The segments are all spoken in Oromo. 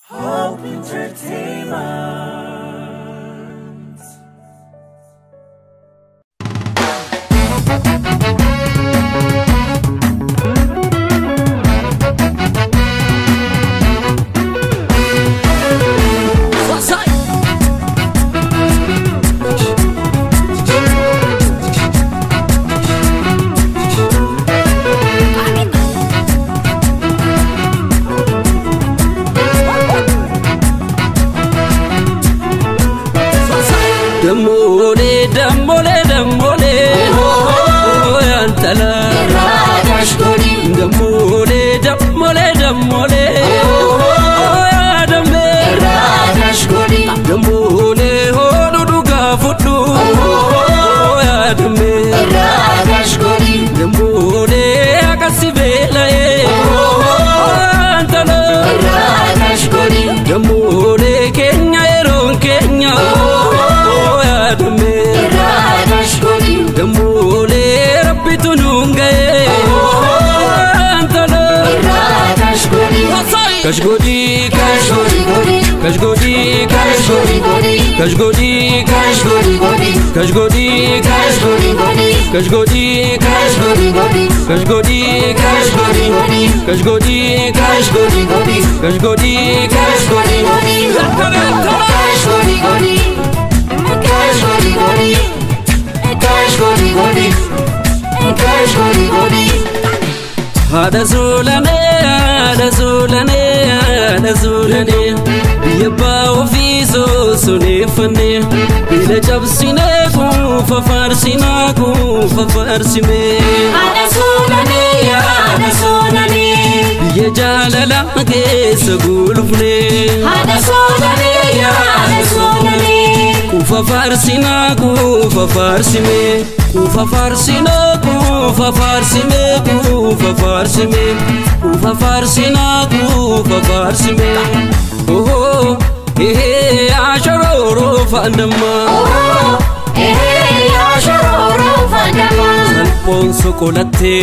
Hope Entertainment. Damole, damole, damole, oh antala. Damole, damole, damole, oh adame. Damole, oh duduga fudu, oh adame. Damole, akasibela, oh antala. Damole, Kenya, eron Kenya. Damole rabbi tununga antala. Kashgodi kashgodi kashgodi kashgodi kashgodi kashgodi kashgodi kashgodi kashgodi kashgodi kashgodi kashgodi kashgodi kashgodi kashgodi kashgodi. Hada zulane, hada zulane, hada zulane, biyya ofiiso suneeffanne, bila cabsine kuufa faarsina kuufa faarsime. Hada zulane, hada zulane, biyya jaalala keessa gulufne. Hada zulane, hada zulane, kuufa faarsina kuufa faarsime. Kuufa faarsina kuufa faarsime kuufa faarsime kuufa faarsina kuufa faarsime. Oh eh ashororo fandama. Oh eh ashororo fandama. Salpon sokolatte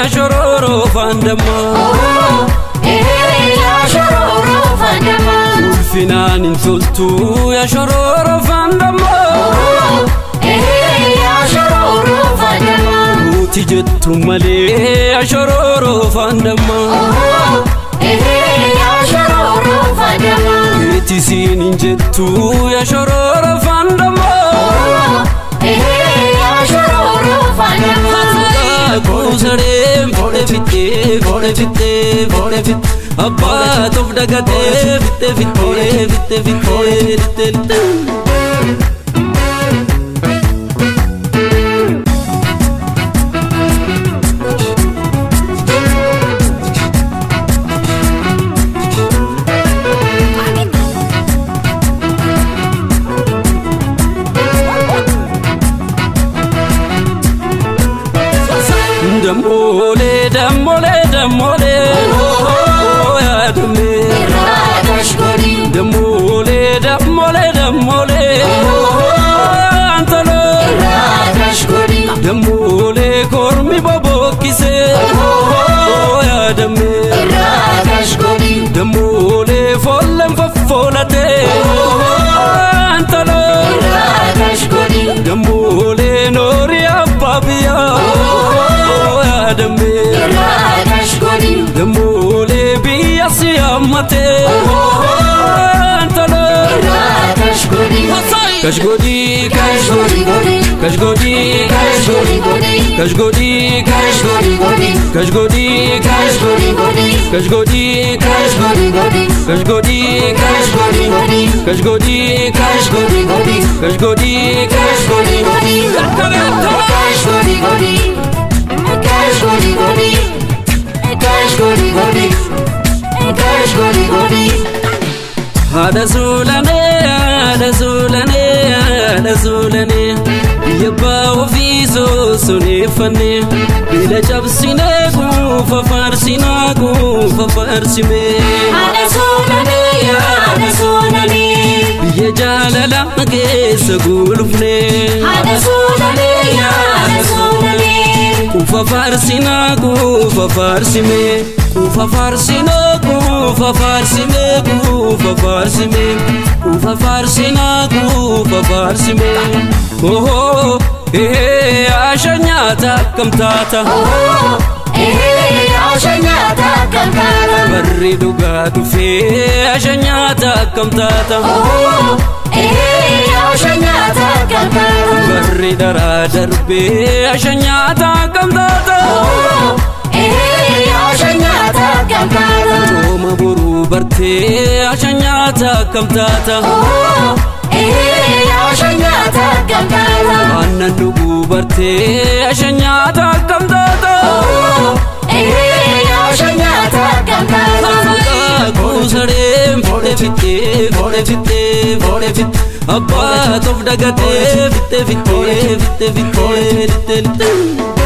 ashororo fandama. Oh eh ashororo fandama. Ulfinaan hin toltu ashororo fandama. Oh eh Uti jettu malee ashororo fandama. Eh ashororo fandama. Eti siin hin jettu ashororo fandama. Eh ashororo fandama. Kuusareen foole fittee foole fittee foole fittee abbaa toof dagatee fittee fittee fittee fittee fittee. Damole, damole, damole, oh adame. Damole, damole, damole, oh antala. Damole kormi bobokkise, oh adame. Damole follen foffolate, oh antala. Damole noori abbabiya. Damole biyya siyaamate antala. Kashgodi kashgodi kashgodi kashgodi kashgodi kashgodi kashgodi kashgodi kashgodi kashgodi kashgodi kashgodi kashgodi kashgodi kashgodi kashgodi kashgodi. Hada zulane, hada zulane, hada zulane, biyya ofiiso suneeffanne, bila cabsine kuufa faarsina kuufa faarsime. Hada zulane, hada zulane, biyya jaalala keessa gulufne. Hada zulane, hada zulane, kuufa faarsina kuufa faarsime kuufa faarsina kuufa. Kuufa faarsimee, kuufa faarsimee, kuufa faarsinaa, kuufa faarsimee. Ohoo ehee, asha nyaata akkam taata? Ehee, asha nyaata akkam taata? Barri dhugaa dhufee, asha nyaata akkam taata? Ehee, asha nyaata akkam taata? Barri daraa darbee, asha nyaata akkam taata? Ehee, asha nyaata akkam taata? Cooma boruu bartee, asha nyaata akkam taata? Ehee, asha nyaata akkam taata? Aannan dhuguu bartee, asha nyaata akkam taata? Ehee, asha nyaata akkam taata? Kuusareen fodhe fittee fodhe fittee fodhe fittee, abbaa toof dagatee fittee fittee fittee fittee fittee.